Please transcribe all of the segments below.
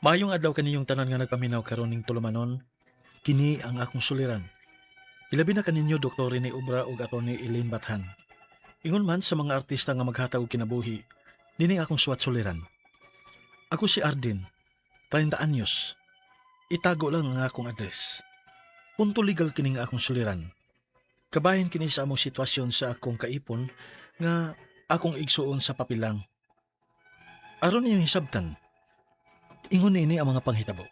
Maayong adlaw kaniyong tanan nga nagpaminaw karon ning tulumanon. Kini ang akong suliran. Ilabi na kaninyo Dr. Rene Obra ug Atty. Elaine Bathan. Ingon man sa mga artista nga maghatag og kinabuhi, nining akong suwat suliran. Ako si Ardin, 30 anyos. Itago lang ang akong address. Punto legal kining akong suliran. Kabahin kini sa among sitwasyon sa akong kaipon nga akong igsuon sa papilang. Aron niyong hisabtan, ingon niini ang mga panghitabo.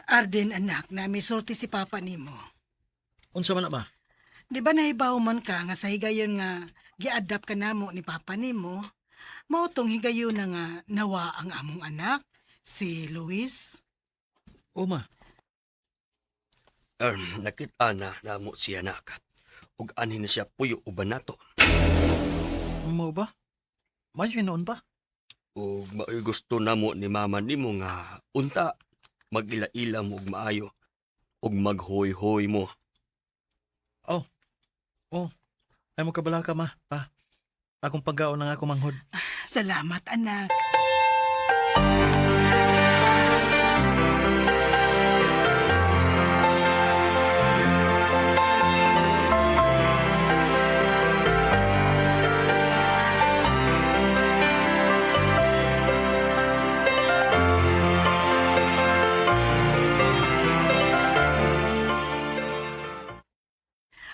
Arden anak, na misulti si papa nimo. Unsa man na ba? Di ba nahibaw man ka nga sa higayon nga giadapt ka namo ni papa nimo? Mao tong higayon na nga nawa ang among anak, si Luis. Oma, Nakita na namo siya nak. Ug anhin na siya puyo uban nato. mao ba? Mayo noon ba? Ug maoy gusto namo ni mama nimo nga unta mag-ila-ila mo ug maayo ug maghoy-hoy mo. Ay mo kabala ka ma, pa. Akong pagkaon ang akong manghod. Salamat anak.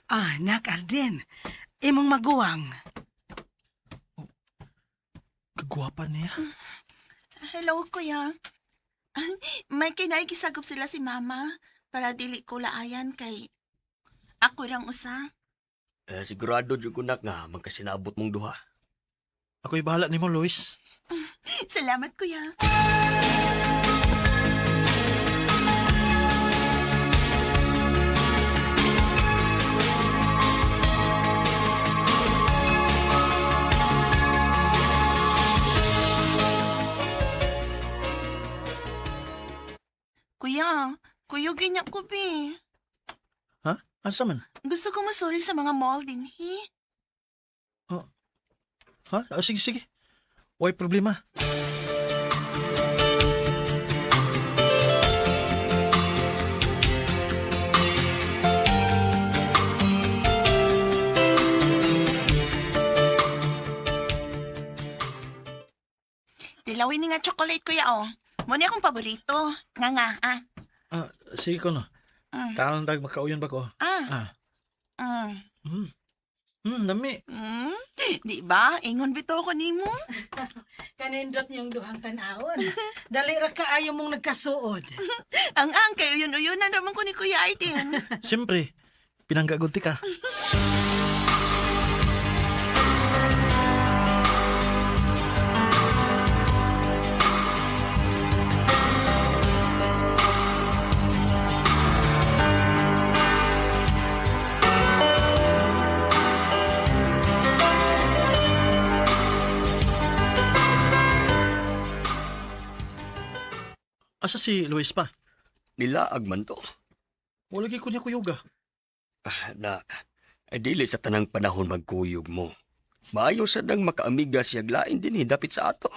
Ah, Anak Arden, imong maguwang. Kagwapa niya. Hello, kuya. May kinaigisagop sila si mama para dili ko laayan kay ako rang usa. Eh, sigurado jud ko nak nga magkasinabot mong duha. Ako'y bahala nimo, Luis. Salamat, kuya. Kuya, kuyugin niya ko, bi. Asa man? Gusto ko masuri sa mga mall din, hi? Ha? Ah, sige, sige. Way problema. Dilawin ni nga chocolate, kuya, oh. Mo ni akong paborito. Nga nga, ah. Ah, sige ko no. Mm. Taon tag makauyon ba ko? Ah. Ah. Mm. Dami. Mm. Di ba? Ingon bitaw ko nimo. Kanindot niyong duhang tan-awon. Dali ra kaayo mong nagkasuod. Ang kay uyon-uyunan raman ko ni Kuya Arden. Siyempre, pinanggagulti ka. Asa si Luis pa? Nilaag man to. Wala gyud ko niya kuyuga. Ah, nak, ay dili sa tanang panahon magkuyog mo. Maayo sa dang makaamiga siya lain din eh, dapit sa ato.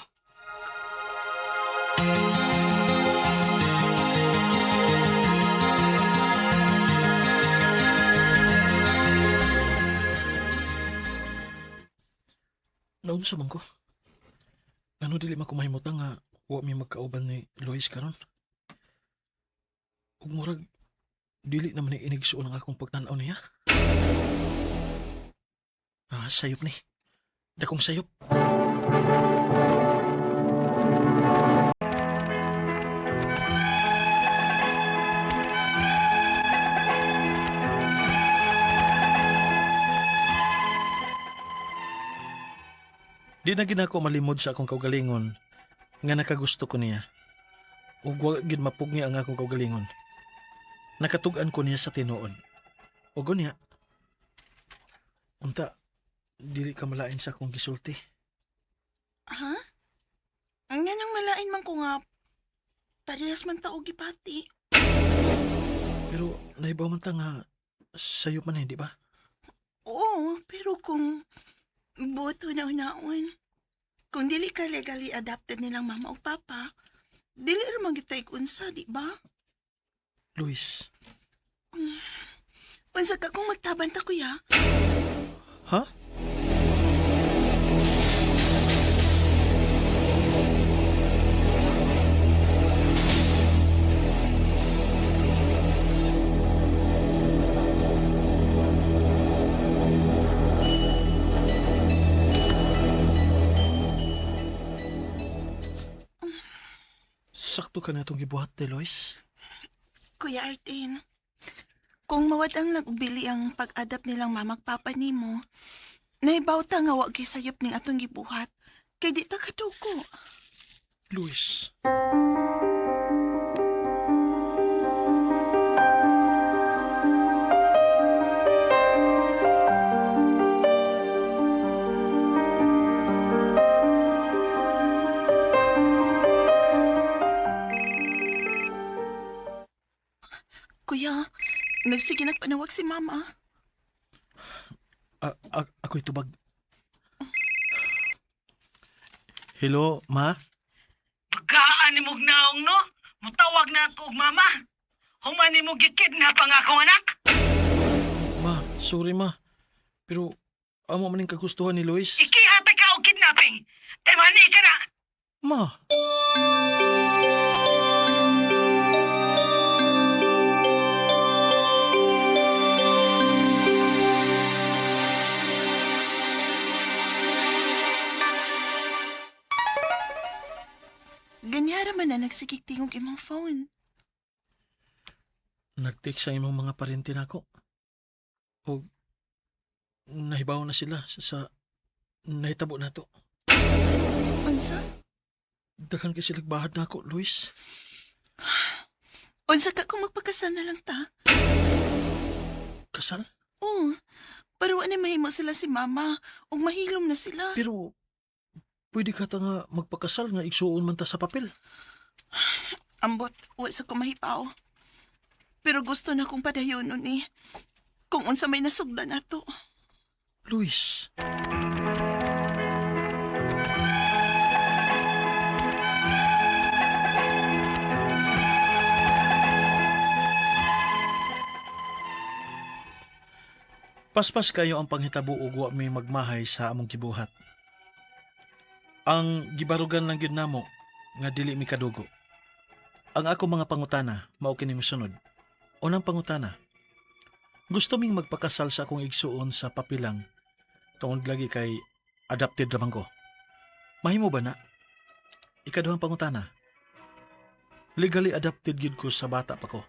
Naunsa man ko? Ngano dili man ko mahimutang nga wa mi magkauban ni Luis karon? Ug murag dili naman ni inigsuon ang akong pagtan-aw niya. Ah, sayop ni. Dakong sayop. Di na gid ako malimod sa akong kaugalingon nga nakagusto ko niya. Ug wa gid mapugni ang akong kaugalingon. Nakatug-an ko niya sa tinuod. Ug unya, unta dili ka malain sa akong gisulti. Ha? Ang nang malain man ko nga. Parehas man ta og gipati. Pero naibaw man ta nga sayop man eh, di ba? Oo, pero kung buto na unaon, kung dili ka legally adopted nilang mama o papa, dili ra man gyud unsa, di ba? Luis. Unsa ka kung magtaban ta, kuya? Ha? Sakto ka na itong gibuhat, de Lois. Kuya Artin, kung mawadang lang ubili ang pag-adapt nilang mamag papa nimo, naibaw ta nga wa gisayop ning atong gibuhat, kay di ta kadugo. Luis. Kuya, nagsige nagpanawag si mama. Ako'y tubag. Hello, ma? Pagkaan ni mong naong no, mutawag na ako og mama. Human ni mo gikidnap ang akong anak. Ma, sorry ma. Pero amo man ning kagustuhan ni Luis. Ikihatag ka og kidnapping. Kay mani ka na. Ma. Ganyara man na nagsigig tingog imong phone. Nag-text ang imong mga parente nako. O nahibaw na sila sa nahitabo nato. Unsa? Daghan kay sila bahad nako, Luis. Unsa ka kung magpakasal na lang ta? Kasal? Oo. Pero wa ni mahimo sila si mama ug mahilom na sila. Pero pwede ka ta nga magpakasal nga igsuon man ta sa papel. Ambot, wa sa ko mahipaw. Pero gusto na kong padayon nun eh. Kung unsa may nasugdan nato. Luis. Paspas kayo ang panghitabo ug wa mi magmahay sa among gibuhat. Ang gibarugan lang gyud namo nga dili mi kadugo. Ang ako mga pangutana mao kini mosunod. Unang pangutana. Gusto ming magpakasal sa akong igsuon sa papilang tungod lagi kay adopted raman ko. Mahimo ba na? Ikaduhang pangutana. Legally adopted gyud ko sa bata pa ko.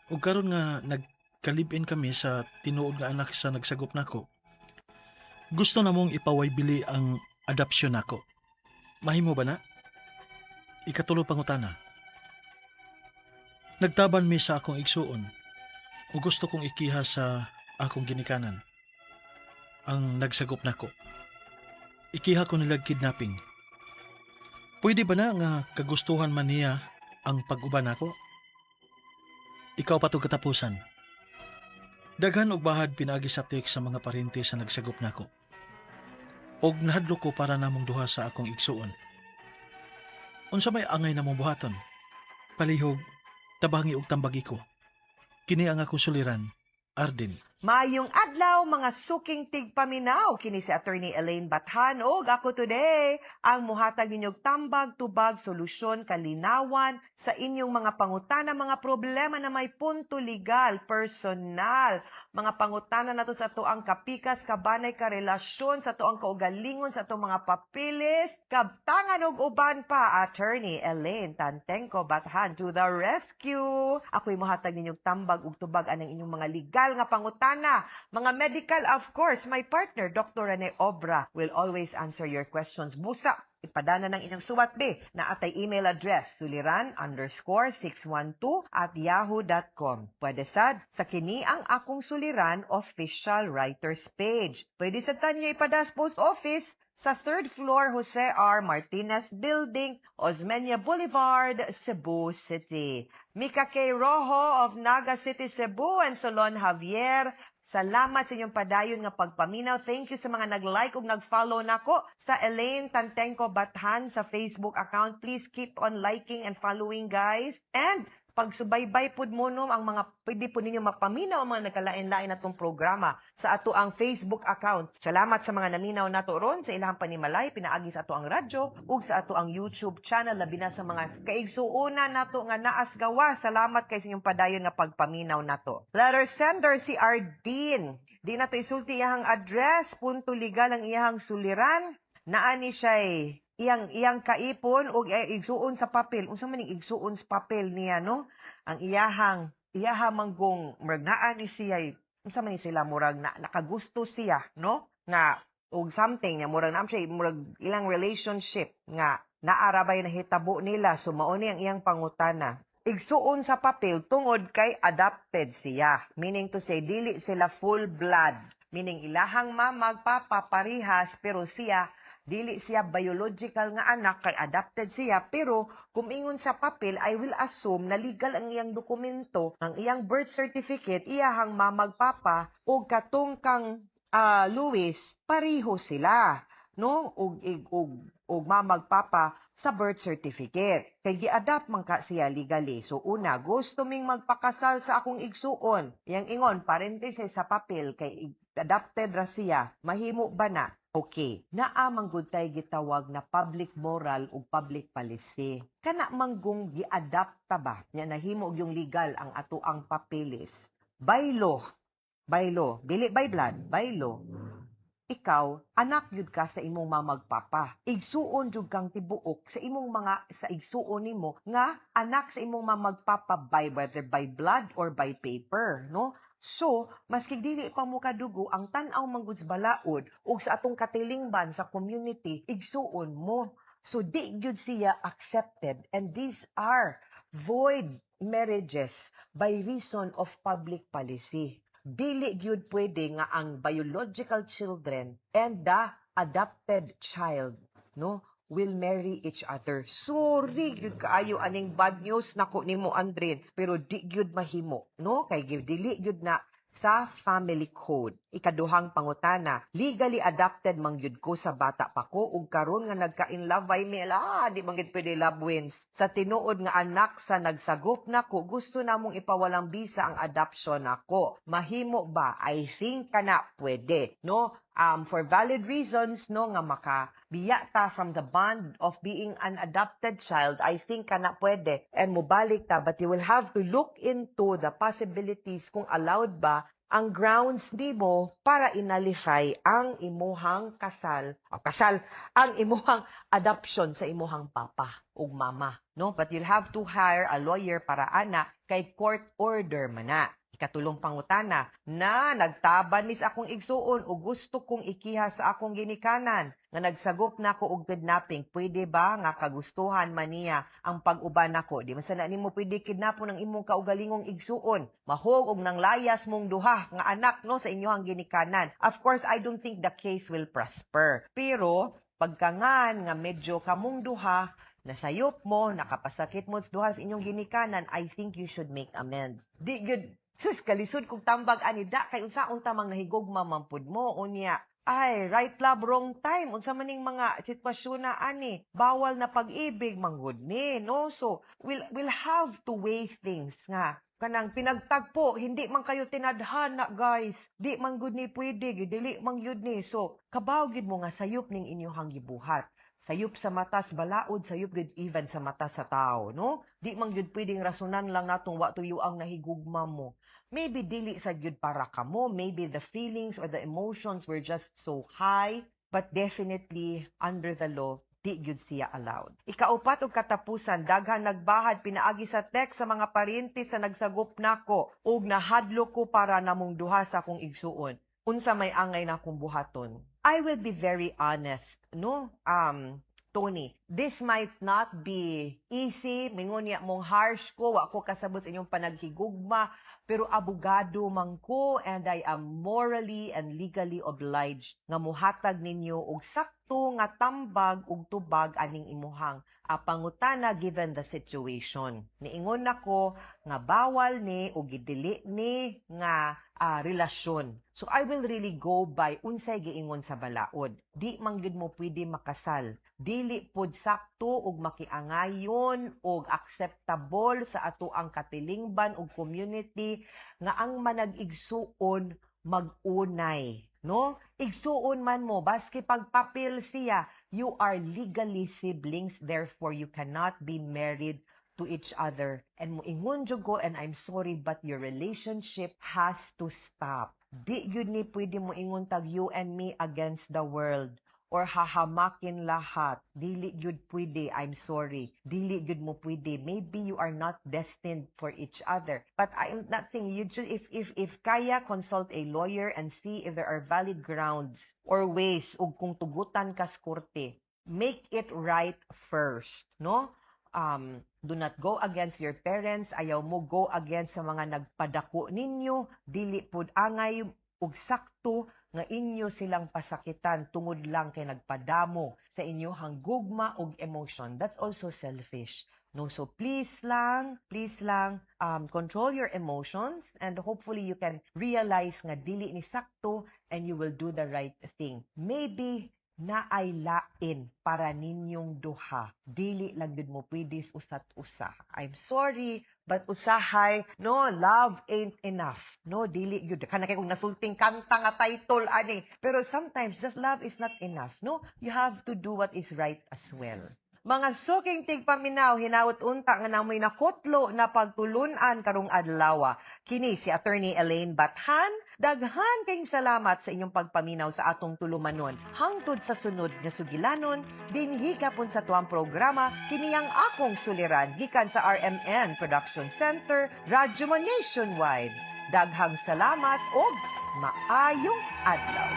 Ug karon nga nagkalib-in kami sa tinuod nga anak sa nagsagop nako. Gusto namong ipawaybili ang adopsyon nako. Mahimo ba na? Ikatulo pangutana. Nagtaban mi sa akong igsuon o gusto kong ikiha sa akong ginikanan. Ang nagsagop nako. Ikiha ko nila kidnapping. Pwede ba na nga kagustuhan man niya ang pag-uban nako? Ikaw pa to katapusan. Daghan og bahad pinaagi sa text sa mga parente sa nagsagop nako. Og nahadlok ko para namong duha sa akong igsuon. Unsa may angay namong buhaton? Palihog, tabangi og tambagi ko. Kini ang akong suliran, Arden. Mayong adlaw mga suking tigpaminaw kini si Attorney Elaine Bathan og ako today ang muhatag ninyog tambag tubag solusyon kalinawan sa inyong mga pangutana, mga problema na may punto legal, personal, mga pangutana nato sa atoang kapikas, kabanay, karelasyon, sa atoang kaugalingon, sa atong mga papilis, kabtangan og uban pa. Attorney Elaine Tantengco Bathan to the rescue. Ako'y muhatag ninyog tambag ug tubag anang inyong mga legal nga pangutana, mga medical, of course. My partner, Dr. Rene Obra, will always answer your questions. Busa, ipadana ng inyong suwat B na atay email address suliran_612@yahoo.com. Pwede sad sa kini ang akong suliran official writers page. Pwede sa tanya ipadas post office sa third floor Jose R. Martinez Building, Osmeña Boulevard, Cebu City. Mika K. Rojo of Naga City, Cebu and Solon Javier. Salamat sa inyong padayon nga pagpaminaw. Thank you sa mga nag-like ug nag-follow nako sa Elaine Tantenko Bathan sa Facebook account. Please keep on liking and following, guys. And pagsubaybay pud mo, no, ang mga pwede po ninyo mapaminaw ang mga nagkalain-lain natong programa sa ato ang Facebook account. Salamat sa mga naminaw nato ron sa ilang panimalay pinaagi sa ato ang radyo ug sa ato ang YouTube channel, labi na sa mga kaigsuonan nato nga naas gawas. Salamat kay sa inyong padayon nga pagpaminaw nato. Letter sender si Ardeen. Di nato isulti iyang address, punto legal ang iyang suliran. Naa ni siya iyang iyang kaipon og igsuon sa papel. Unsa man ning igsuon sa papel niya, no? Ang iyahang iyaha manggong murag naa ni siya, unsa man ni sila, murag na, nakagusto siya, no, nga og something nga murag naa siya, murag ilang relationship nga naarabay nahitabo nila. So mao ni ang iyang pangutana: igsuon sa papel tungod kay adopted siya, meaning to say dili sila full blood, meaning ilahang mama papa parihas, pero siya dili siya biological nga anak kay adopted siya. Pero kung ingon sa papel, I will assume na legal ang iyang dokumento, ang iyang birth certificate, iyahang mamag papa ug katong kang Luis, pareho sila, no, ug ig ug ug mamag papa sa birth certificate kay gi-adopt man ka siya legally. So una, gusto ming magpakasal sa akong igsuon. Iyang ingon, parenthesis, sa papel kay adopted ra siya. Mahimo ba na? Okay, naa man gud tay gitawag na public moral ug public policy. Kana manggong gi-adapta ba nya nahimo og yung legal ang ato ang papeles. By law, by law, dili by blood, by law, ikaw, anak yun ka sa imong mamag papa. Igsuon jud kang tibuok sa imong mga sa igsuon nimo nga anak sa imong mamag papa by whether by blood or by paper, no? So, maski dili pa mo kadugo, ang tan-aw man gud sa balaod ug sa atong katilingban sa community, igsuon mo. So di gyud siya accepted and these are void marriages by reason of public policy. Dili gyud pwede nga ang biological children and the adopted child, no, will marry each other. Sorry gyud kaayo aning bad news nako nimo, Andrin, pero di gyud mahimo, no, kay gyud dili gyud na sa family code. Ikaduhang pangutana, legally adopted man gyud ko sa bata pa ko ug karon nga nagka-in love ay mi, ah, di man gyud pwede, love wins. Sa tinuod nga anak sa nagsagop nako, gusto namong ipawalang bisa ang adoption nako. Mahimo ba? I think kana pwede, no? For valid reasons, no, nga maka biya ta from the bond of being an adopted child, I think kana pwede. And mobalik ta, but you will have to look into the possibilities kung allowed ba ang grounds nimo para i-nullify ang imuhang kasal, o kasal, ang imuhang adoption sa imuhang papa ug mama, no? But you'll have to hire a lawyer para ana kay court order man na. Ikatulong pangutana, na nagtaban mis akong igsuon o gusto kong ikiha sa akong ginikanan nga nagsagop na ako og kidnapping, pwede ba nga kagustuhan man niya ang pag-uban nako? Di man sana nimo pwede kidnapon ang imong kaugalingong igsuon, mahog og nang layas mong duha nga anak, no, sa inyohang ginikanan. Of course, I don't think the case will prosper, pero pagkangan nga medyo kamong duha nasayop mo, nakapasakit mo sa duha sa inyong ginikanan, I think you should make amends. Di gyud. Sus, kalisod kog tambag ani da kay unsaon tamang nahigugma man pud mo unya. Ay, right love, wrong time. Unsa man ning mga sitwasyon na ani? Bawal na pag-ibig manggod ni, no? So, we'll have to weigh things nga kanang pinagtagpo, hindi man kayo tinadhana, guys. Di man gud ni pwede, dili man gyud ni. So, kabaw gid mo nga sayop ning inyong gibuhat. Sayop sa mata sa balaod, sayop gid even sa mata sa tao, no? Di man gyud pwedeng rasunan lang natong wa tuyo ang nahigugma mo. Maybe dili sa gyud para kamo, maybe the feelings or the emotions were just so high, but definitely under the law, di gyud siya allowed. Ikaupat ug katapusan, daghan nagbahad pinaagi sa text sa mga paryente sa nagsagop nako ug nahadlok ko para namong duha sa akong igsuon. Unsa may angay na akong buhaton? I will be very honest, no? Tony, this might not be easy. Mingon niya mong harsh ko, wa ko kasabot sa inyong panaghigugma. Pero abogado man ko and I am morally and legally obliged nga muhatag ninyo og sakto nga tambag ug tubag aning imuhang pangutana given the situation. Niingon nako nga bawal ni o gidili ni nga relasyon. So I will really go by unsay giingon sa balaod. Di man gyud mo pwede makasal. Dili pod sakto ug makiangayon og acceptable sa ato ang katilingban ug community nga ang manag-igsuon mag-unay, no? Igsuon man mo, baski pagpapil siya, you are legally siblings, therefore you cannot be married to each other. And moingon jud ko, and I'm sorry, but your relationship has to stop. Di gyud ni pwede mo ingon tag you and me against the world or hahamakin lahat. Dili gyud pwede. I'm sorry. Dili gyud mo pwede. Maybe you are not destined for each other. But I'm not saying you should, if kaya, consult a lawyer and see if there are valid grounds or ways ug kung tugutan kas korte. Make it right first, no? Do not go against your parents. Ayaw mo go against sa mga nagpadako ninyo. Dili pud angay ug sakto nga inyo silang pasakitan tungod lang kay nagpadamo sa inyohang gugma ug emotion. That's also selfish. No, so please lang, control your emotions and hopefully you can realize nga dili ni sakto and you will do the right thing. Maybe naay lain para ninyong duha. Dili lang gud mo pwede usat usa. I'm sorry, but usahay, no, love ain't enough. No, dili gyud. Kana kay kung nasulting kanta nga title ani. Pero sometimes just love is not enough, no? You have to do what is right as well. Mga suking tigpaminaw, hinaut unta nga namoy nakutlo na pagtulunan karong adlaw. Kini si Attorney Elaine Bathan. Daghan kayong salamat sa inyong pagpaminaw sa atong tulumanon. Hangtod sa sunod nga sugilanon, dinhi pun sa tuang programa, kini ang akong suliran gikan sa RMN Production Center, Radyo Mo Nationwide. Daghang salamat og maayong adlaw.